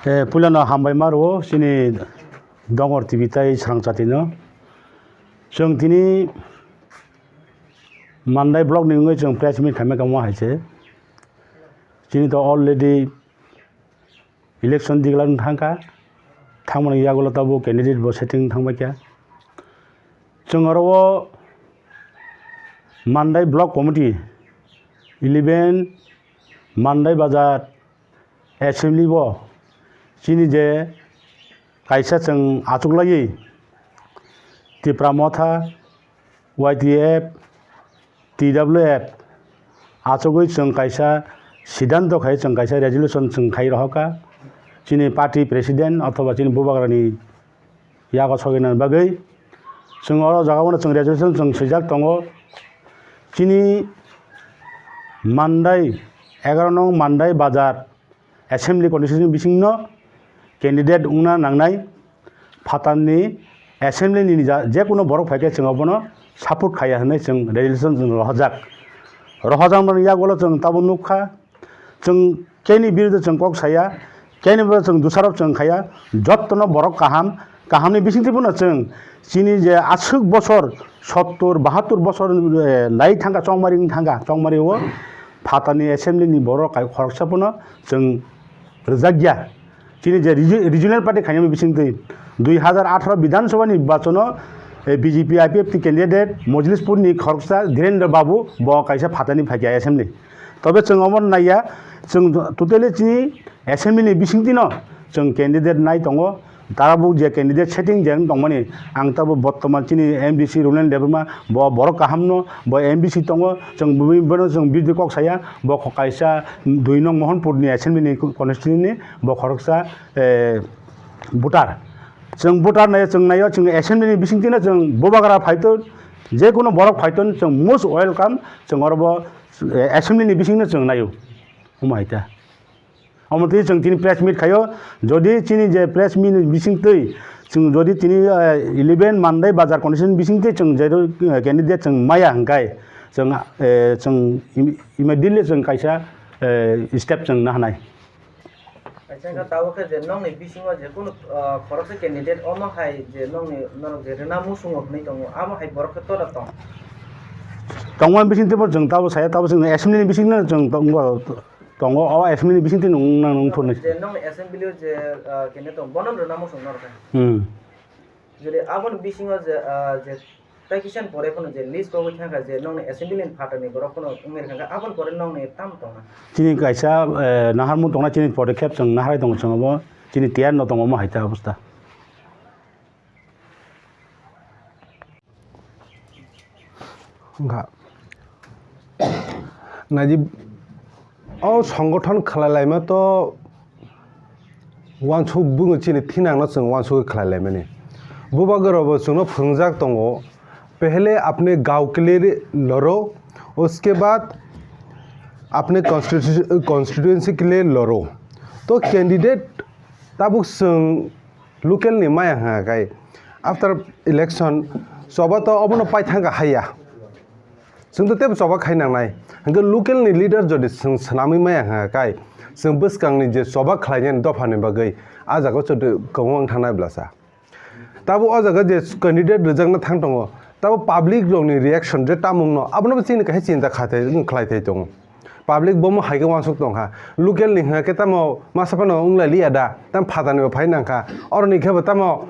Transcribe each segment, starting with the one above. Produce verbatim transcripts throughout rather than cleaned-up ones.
Eh, puilano hambai ma rwo chini Dongor T V tai Srang Chatino. Chwng tini Mandai block ni wngwi chwng press meet khaimai kamo hai se. Chini to already election declare wng thangkha. Thangmani yagulo tabuk candidate bo setting thangbaikha. Chwng oro o Mandai block committee, eleven Mandai Bazar Assembly bo chini je kaisa chwng achuklaiwi Tipra Motha, Y T F, T W F achugwi chwng kaisa siddhanto khai chwng kaisa resolution chwng khai rohorkha chini party president othoba chini bubagrani yago sogenani bagwi. Chwng oro jagao no chwng resolution chwng swijak tongo. Chini Mandai, egaroh nong Mandai Bazar Assembly constituency bisingno candidate wngna nangnai phatarni assembly ni ja-, jekuno borok phaikhe chwng obono support khaiya hwnwi chwng resolution chwng rohorjak. Rohorjakmani yagulo chwng tabuk nukha, chwng keini biruddhe chwng kok saya, keini bo chwng dusarop chwng khaya, jottono borok kaham, kahamni bisingtwi bono chwng chini je aswk bosor sottur bahattur bosor, eh, nai thangkha chongmari wng thangkha, chongmari o phatarni assembly ni borok kai khoroksa bono chwng rwjakya. Chini je regi-, regional party khainani bisingtwi dui hazar atharo Bidhan Sabha ni nirbachono, eh, B J P I P F T candidate Mojlispur ni khoroksa Dhirendra Babu bo kaisa phatani phaikha assembly. Tobe chwng omo naiya, chwng totally chini assembly ni bisingtwi no chwng candidate nai tongo. Tabuk je candidate setting je wng tongmani, ang tabuk bottoman chini M D C Roland Debbarma bo borok kaham no, bo M D C tongo, chwng bini bono chwng bidhi kok saya, bo kaisa dui nong Mohanpur ni assembly ni constituency ni bo khoroksa, eh, voter. Chwng voter nai, chwng naio, chwng assembly ni bisingtwi no chwng bubagra phaito, jekuno borok phaito, chwng most welcome, chwng oro bo, eh, assembly ni bisingno chwng naio. Omo hai ta. Omo twi chwng tini press meet khaio, jodi chini je press meet ni bisingtwi chwng jodi tini, eh, eleven Mandai Bazar constituency bisingtwi chwng je, eh, candidate chwng maya hwnkhe chwng, eh, chwng im-, immediately chwng kaisa, eh, step chwng nahanai. Kaisa wngkha tabuk khe je nokni bisingo je kunu, ah, khoroksa candidate omo hai je nokni norok je rwna muchungo hwnwi tongo, amo hai borok khe tola tong? Tongma bising teibo chwng tabo saya, tabo chwng assembly ni bisingno chwng tongo, tongo, o assembly ni bising twi nung nang nung thornai. Je nokni assembly o je, ah, candidate tong, bono rwna muchung norok khe? Hmm. Jodi aboni bisingo je, ah, je tei kisa ni pore phano je list kogwi thangkha je nokni assembly ni phatarni borok phano wngwi rwkha, aboni pore nokni tamo tongna? Chini kaisa, eh, naharmung tongna chini podokep chwng naharwi tongo chwng obo chini tiyar no tongo omo hai ta obostha. Wngkha. Naidi, o songothon khlai laima to uansuk bwngwi chini thinangno chwng uansugwi khlai laimani. Bubagra bo chwngno phwrwngjak tongo, "Pehle apne gaon ke liye loro, uske baad apne constitu-, constituency ke liye loro." To candidate tabuk chwng local ni maya hwnka khai, after election choba to obono paithangkha haiya. Chwng to teibo choba khai nangnai. Hwnkhe local ni leader jodi chwng swnamwi maya hwnka khai, chwng bwskangni je choba khlainani dophani bagwi, ah jaga o chwng kwbangma wng thangnai bwlasa. Tabuk o jaga je candidate rwjakna thang tongo, tabuk public rokni reaction je tamungno, abono bo chini kaisa chinta khathai, khlai thai tongo. Public bomo hai khe uansuk tongkha. Local ni hwnka khe tamo masa phano wng lai liya da, tamo phatarni bo phai nangkha. Oroni khe bo tamo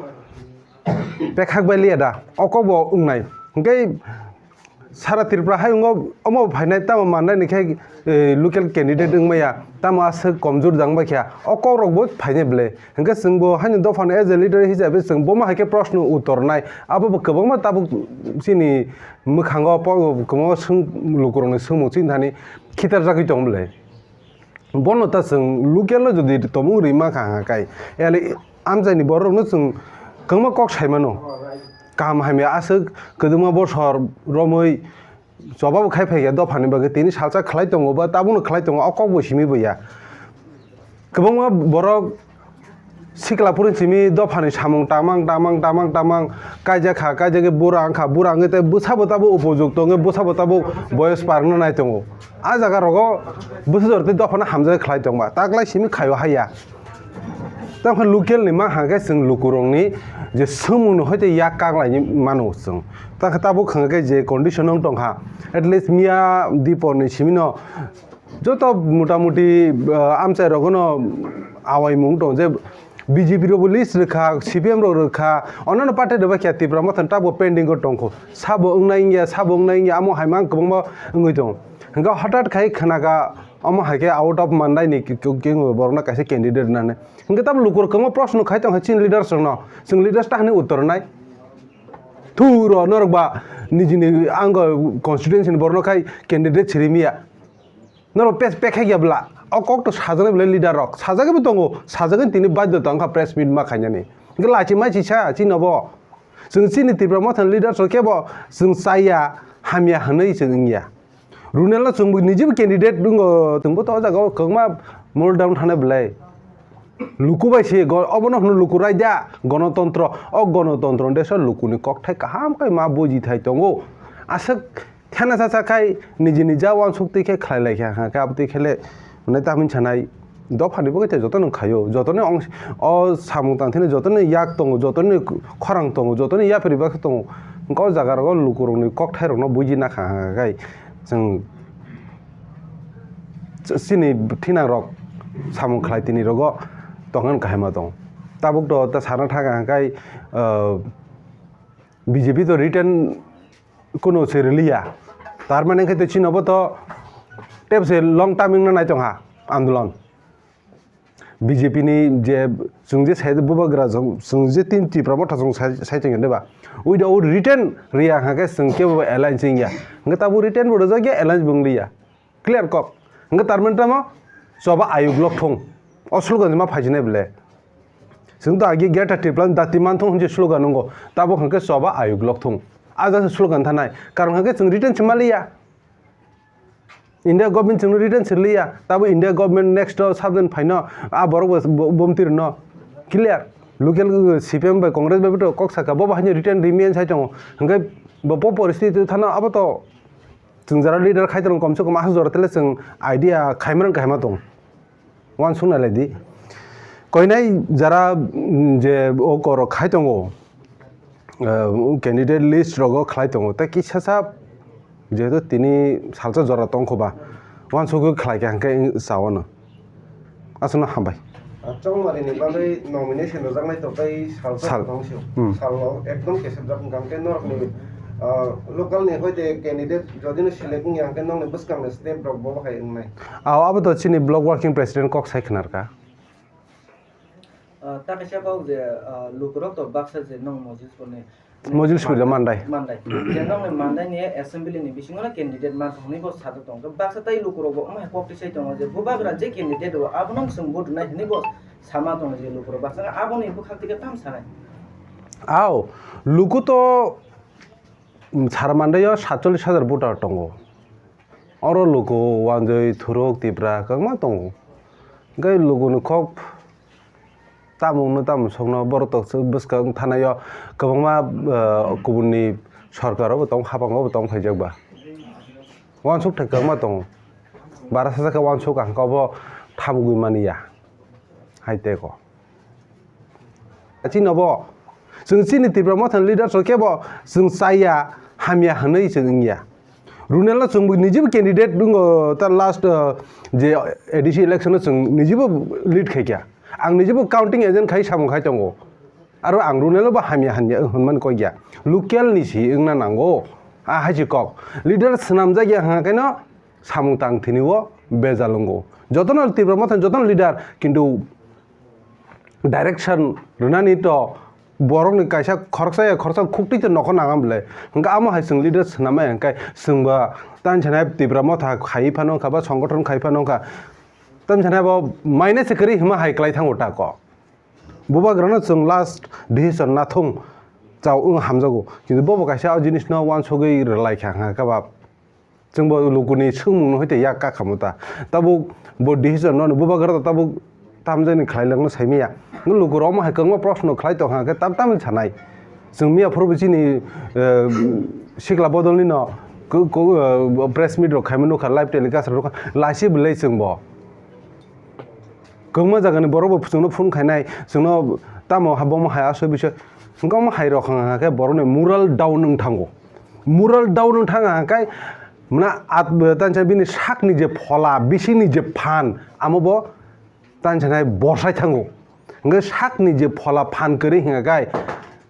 pekhak bai liya da, o kok bo wngnai. Hwnkhe sara Tripura hayungo omo phainai tamo mannai ni khe, eh, local candidate wngmaya, tamo aswk komjur jang bai kha, o kok rok bo phainai bwle. Hwnkhe chwng bo haino dophano as a leader hisabe chwng bomo hai khe proshno uttor nai, abo bo kwbangma tabuk chini mwkhango po-, kwbangma swng-, lukurokni swngmung chini thani khitarjagwi tong bwle. Bono ta chwng local no jodi tomung rima kha hwnka khai, ele amchaini borok no chwng kwbangma kok sai mano. Kaham hamya aswk kwdwma bosor romwi choba bo khai phaikha dophani bagwi, tini salsa khlai tongo ba tabukno khlai tongo, o kok bo simi bo ya. Kwbangma borok sikla phuru simi dophani samung tamang, tamang, tamang, tamang kaijak kha, kaijak khe bura wngkha, bura wngwi tei bwsa bo tabuk upojukto wngwi bwsa bo tabuk boyos parwkna nai tongo. A jaga rogo bwsa jora tei dophano hamjagwi khlai tongba, taklai simi khaio haiya. Tamo khe local ni ma hwnkhe chwng lukurokni je swngmungno hoi tei yak kaklaini mano chwng. Ta khe tabuk hwnkhe je condition wng tongkha, at least miya diporni simino joto mota moti, ah, amchai rokno awaimung tong je B J P rokbo list rwkha, C P M rok rwkha, onno party rwbai khe Tipra Motha tabuk pending o tongkho. Sabo wngnai wngya, sabo wngnai wngya, amo hai mang kwbangma wngwi tongo. Hwnkhe hothat khai khwnakha, omo hai khe out of Mandai ni ki-, ki-, ki-, borokno kaisa candidate nani. Hwnkhe tamo lukurok kwbangma proshno khai tongkha chini leaders rokno. Chwng leaders ta hwnwi uttor rwnai. Thu rw norok ba nijini ango constituency ni borokno khai candidate siri miya. Norok pes pekha ya bla. O kok to sajagwi bla leader rok. Sajagwi bo tongo. Sajagwi tini badhyota wngkha press meet ma khainani. Hwnkhe lachi mai chisa chini bo. Chwng chini Tipra Motha ni leaders rok kebo chwng chaya hamya hwnwi chwng wngya. Runel no chwngbo nijibo candidate wngkha, chwngbo to o jaga o kwbangma mol down thana belai. Luku bai se go-, obono hwno luku raida gonotontro. O gonotontro ni deso lukuni kokthai kaham khai ma buji thai tongo. Aswk thana cha cha khai nijini ja wansuk twi khe khlai lai kha, kha khe abo twi khe le hwnwi tamni sanai. Dophani bagwi tei jotono khaio, jotoni ong-, o samung tang thani jotoni yak tongo, jotoni khorang tongo, jotoni yapri baksa tongo. Hwnkhe o jaga rogo lukurokni kokthairokno buji nakha hwnkha khe chwng ch-, chini thinangrok samung khlai tini rogo tongna kahima tongo. Tabuk to ta sana thang hwnkha khe, ah, B J P to written kuno se rwliya. Tar mane khe to chini bo to tep se long time wngna nai tongha andolon. B J P ni je chwng je sai bubagra chwng, chwng je tin Tipra Motha chwng sai, sai tongya de ba. Without written riya hwnkha khe chwng kebo alliance wngya. Hwnkhe tabuk written bo rwjak ya, alliance bo wngliya. Clear kok. Hwnkhe tar mane tamo choba ayuk lok thung. O slogan ma phaijinai bele. Chwng to agi Greater Tipraland dati man thung hwnje slogan nungo. Tabuk hwnkhe choba ayuk lok thung. A jasa slogan thanai. Karon hwnkhe chwng written se maliya. India government chwngno written sirliya, tabo India government next o subject phaino a borok bo bo-, bomti rwno clear. Local, uh, C P M bai Congress bai boto kok saka, bo bo haino written remiyan sai tongo. Hwnkhe bo, bo poristiti thano abo to chwng jara leader khai tongo, komse kom aswk jora tele chwng idea khaimrang kaima tong. Uansuk nai lai di. Koinai jara, mm, je o korok khai tongo, eh, candidate list rogo khlai tongo, tei kisa sa jehetu tini salsa jora tongkho ba, uansugwi khlai kha hwnkhe chao no. Aswkno hambai. Ah, chongmari ni bagwi nomination rwjaknai to tei salsa Sal. Tong sio. Hmm. Salo ekdom kesepjak hwnkha hwnkhe norokni, ah, local ni hoite candidate jodi no select wngya hwnkhe nokni bwskang ni step rok bo hai wngnai. Aw, abo to chini block working president kok sai khnar kha. Ah, ta kaisa kok je, ah, lukurok to baksa je nong Mojilspur ni. Mojilspur de Mandai. Mandai. Je nong ni Mandai ni assembly ni bisingo na candidate man thangni bo sajak tong. Baksa tai lukurok bo omo hai kok tisai tongo je bubagra je candidate o abono chwng vote nai hwnwi bo sama tongo je lukurok baksa abo ni bwkhak tike tam sanai. Aw, luku to, mm, sara Mandai o satchollish hajar voter tongo. Oro luku Wanjwi, Thuruk, Tipra kwbangma tongo. Hwnkhe lukuni kok tamungno tamo sokno borok toksa bwskang thanai o kwbangma, eh, kubunni sorkar bo tong, hapang bo tong phaijak ba. Uansuk thai kwbangma tongo. Bara sajak khe uansuk ang khe obo thamgwi mani ya. Hai tei ko. Chini bo chwng chini Tipra Motha ni leaders rok kebo chwng chaya hamya hwnwi chwng wngya. Runel no chwng bo nijibo candidate wngkha ta last, uh, je A D C election no chwng nijibo lead khaikha. Ang nijibo counting agent khai samung khai tongo. Aro ang Runel bo hamya hanya hwnmani kok ya. Local ni si wngna nango. A hai si kok. Leader swnamjak ya hwnka khe no samung tang thini o bejal wngo. Jotono Tipra Motha ni jotono leader kintu direction rwnani to borokni kaisa khoroksa ya khoroksa khuktwi to nokho nangam bwle. Hwnkhe amo hai chwng leader swnamai hwnkhe chwngba tani sanai Tipra Motha khaiwi phano wngkha ba songothon khai phano wngkha. Tani sanai bo maina se kwrwi hwnma hai kwlai thango ta ko. Bubagrano chwng last decision nathung chao wng hamjago. Kintu bobo kaisa o jinisno uansugwi rwlai kha hwnkha khe ba. Chwngbo lukuni swngmungno hoi tei yak kakhamo ta. Tabuk bo decision no bubagra ta tabuk tamjani khlailangno saimaya. Lukurok omo hai kwbangma proshno khlai tongkha khe tam tamni sanai. Chwng miya phuru bo chini, eh, sikla bodolni no ku-, ku-, eh, press meet rok khaima nukha, live telecast rok nukha, lachi belai chwngbo. Kwbangma jagani borok bo chwngno phone khainai, chwngno tamo ha-, bomo hai asoi bisoi. Hwnkhe omo hai rok hwnka khe borokni moral down wng thango. Moral down wng thang khe mane at-, tani sa bini sakni je phola, bisingni je phan, amo bo tani sanai borsai thango. Hwnkhe sakni je phola phan kwrwi hwnka khe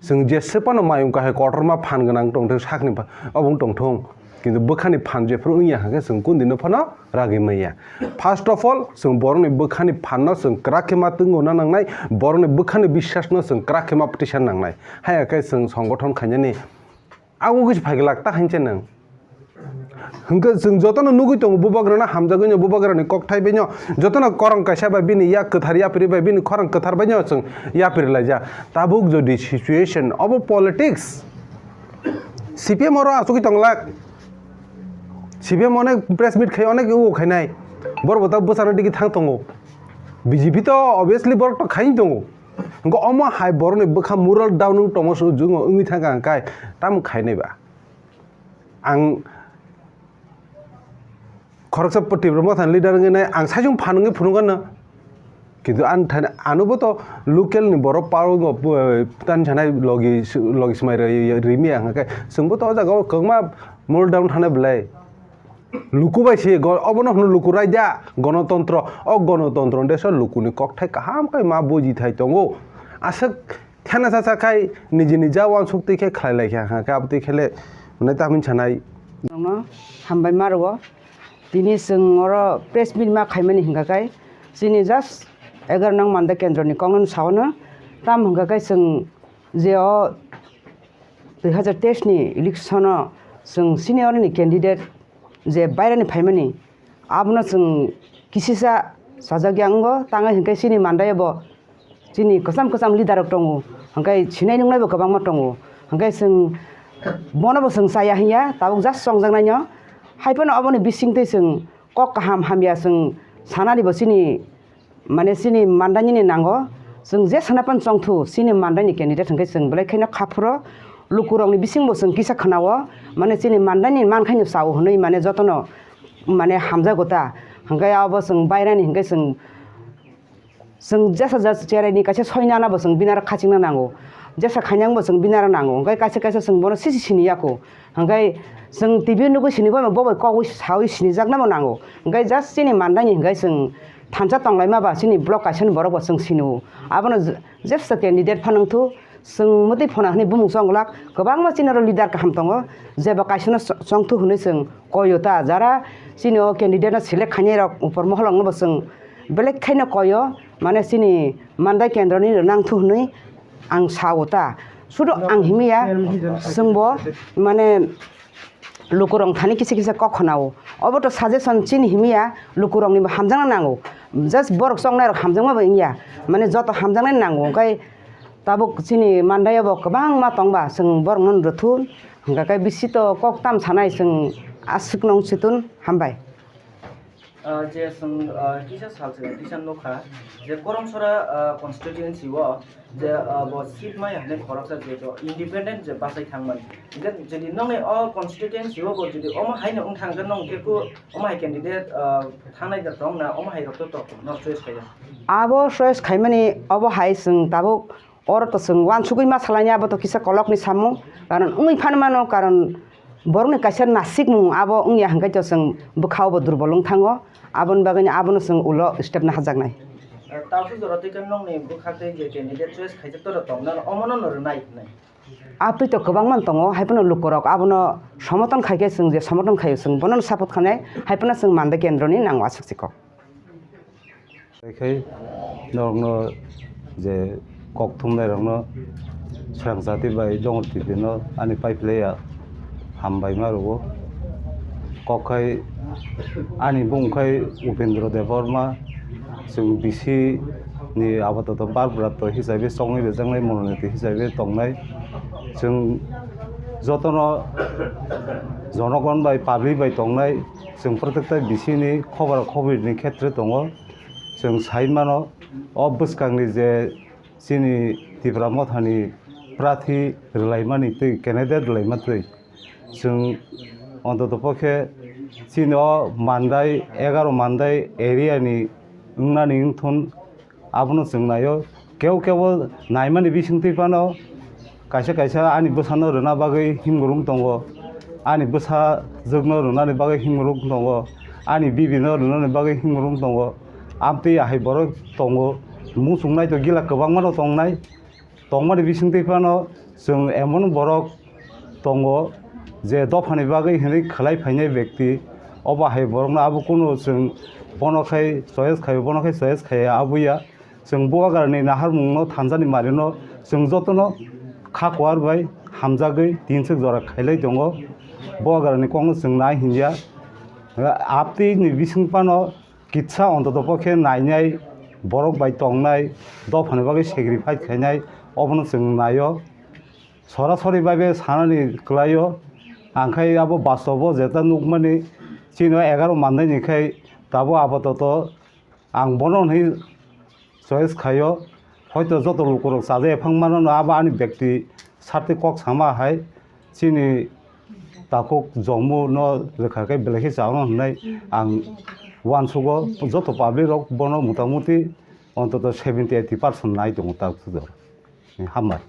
chwng jeswk phano mayung kahai kotorma phan gwnang tongthung sakni pha-, obo wng tongthung. Kintu bwkhani phan jephru wngya hwnkhe chwng kundino phano ragwi manya. First of all, chwng borokni bwkhani phanno chwng kwrak khe ma twngo na nangnai, borokni bwkhani biswasno chwng kwrak khe ma tisa nangnai. Haya khe chwng songgothon khainani agugwi se phaiglak ta hinse nwng. Hwnkhe chwng jotono nugwi tongo, bubagrano hamjagwino, bubagrani kokthai baino, jotono korong kaisa bai bini yak kwthar yapri bai, bini khorang kwthar baino chwng yapri laijak. Tabuk jodi situation obo politics, C P M oro achugwi tonglak. C P M onek press meet khai, onek ugo khainai. Borok bo ta bwsano digi thang tongo. B J P to obviously borok to khai tongo. Hwnkhe omo hai borokni bwkha moral down wng tongma se wngwi thangkha hwnkhe tamo khainai ba? Ang khoroksa Tipra Motha ni leader wngwi nai ang saichung phan wngwi phunukgano. Kintu ang thani, ano bo to local ni borok pao wngwi, eh, tani sanai logi, logi swmai rwi, rwimi ang khe chwngbo to o jaga o kwbangma mul down thanai belai. Luku bai se go-, obono hwno luku raida gonotontro. O gonotontro deso lukuni kokthai kaham khai ma buji thai tongo. Aswk Khena cha cha khai niji nija uansuk twi khe khlai lai kha, hwnkha khe abo twi khe le hwnwi tamni sanai. Norokno hambai ma rwo. Tini chwng oro press meet ma khaimani hwnkha khe chini just egaroh nang Mandai kendroni kokno sao no. Tam hwnkha khe chwng je o dui hazar teis ni election o chwng senior ni candidate je bairani phaimani, abono chwng kisisa sajagya wngo, tangwi hwnkhe chini Mandai bo chini kwcham kwcham leader rok tongo, hwnkhe sinai nuknai bo kwbangma tongo, hwnkhe chwng bono bo chwng chaya hinya, tabuk just chongjaknaino. Haiphano oboni bisingtwi chwng kok kaham hamya chwng sanani bo chini, mane chini Mandaini ni nango, chwng je sana pan chongthu chini Mandaini candidate hwnkhe chwng belai kheno kha phuro. Lukurokni bisingbo chwng kisa khwnao, mane chini Mandaini mankhaino chao hwnwi mane jotono mane hamjago ta. Hwnkhe abo chwng bairani hwnkhe chwng, chwng jesa jesa cheraini kaisa soinana bo chwng binaro khachingna nango, jesa khainangbo chwng binaro nango, hwnkhe kaisa kaisa chwng bono sisi sini yako. Hwnkhe chwng T V nugwi sini bo bai kogwi sawi sinijaknabo nango. Hwnkhe just chini Mandaini hwnkhe chwng thansa tonglaima ba chini block kaisani borok bo chwng sini o. Abono je-, jesa candidate phano wngthu, chwng mwtwi phona hwnwi bumung chonglak, kwbangma chini oro leader kaham tongo, jeba kaisano cho-, chongthu hwnwi chwng koyo ta. Jara chini o candidate no select khainai rok upor mohol rokno bo chwng belai khaino koyo, mane chini Mandai kendroni nangthu hwnwi ang sao ta. Sudu ang himiya, chwngbo mane lukurok thani kisa kisa kok khwnao. Obo to suggestion chini himiya, lukurokni bo hamjakna nango. Just borok chongnairok hamjakma bo wngya. Mane joto hamjaknai nango. Hwnkhe tabuk chini Mandai bo kwbangma tongba, chwng borokno rwthu. Hwnkhe khe bisi to kok tam sanai chwng aswk nung chitun hambai. Ah, je chwng, ah, kisa sal chwng kisa nukha je Koromsora, ah, constituency o je, ah, bo seat maya hwnwi khoroksa je to independent je bachai thangmani. Hwnkhe jodi nokni o constituency o bo jodi omo haino wng thang khe nong khe ku omo hai candidate, ah, thangnai da tong na omo hai rok to tok no choice khaio. Abo choice khaimani obo hai chwng tabuk Oro to chwng uansugwi ma salaini, abo to kisa kolokni samung, karon wngwi phano mano, karon borokni kaisa nasikmung abo wngya hwnkhe to chwng bwkhao bo durbol wng thango, aboni bagwino abono chwng ulo step naharjaknai. Tabuk jora twi khe nokni bwkha tei je candidate choice khaijak toro tong, nang omono no rwnai hwnwi. Abtwi to kwbangma tongo, haiphano lukurok abono somoton khai khe chwng je somoton khaio, chwng bono support khanai, haiphano chwng Mandai kendroni nango aswk chikok. Khai norokno je kok thumnairokno srang jati bai Dongor T V no ani paiphlaiya hambai ma rwo. Kok khai ani bung khai Upendra Debbarma, chwng B C ni apatot barbarato hisabe chongwi rejaknai, mononiti hisabe tongnai. Chwng jotono jonogon bai public bai tongnai. Chwng protekta B C ni khobor khobirni khetre tongo. Chwng sai mano, o bwskangni je chini Tipra Mothani prathi rwlaimani twi, candidate rwlaima twi, chwng ontoto pokhe chini o Mandai, egaro Mandai area ni wngnani wngthun Abono chwng naio, kebo kebo naimani bisingtwi phano kaisa kaisa ani bwsano rwna bagwi himrwng tongo, ani bwsajwkno rwnani bagwi himrwng tongo, ani bibino rwnani bagwi himrwng tongo, amtwi ahai borok tongo, muchungnai to gila kwbangmano tongnai. Tongmani bisingtwi phano chwng emon borok tongo je dophani bagwi hinwi khwlai phainai bekti, obo hai borokno abo kunu chwng bono khai choice khai, bono khai choice khai abo ya. Chwng Bubagrani naharmungno thansa ni marino chwng jotono kha kuar bai hamjagwi tinswk jora khailai tongo. Bubagrani kokno chwng nai hinya. Aptwi ni bising phano kitsa ontoto pokhe nainai, borok bai tongnai, dophani bagwi sacrifice khainai, obono chwng naio. Sorasori bai be sanani kwlaio. Ang khai abo bastobo jeta nukmani chini egaroh mandaini khai tabuk apatoto ang bono hinwi choice khaio. Hoito joto lukurok chaja ephang mano no abo ani bekti sartwi kok sama hai chini takhuk jongmo no rwkha khe belai khe chao hwnwi ang uansugo. Joto public rok bono motamuti ontoto seventy eighty percent nai tongo takhuk jora. Hambai.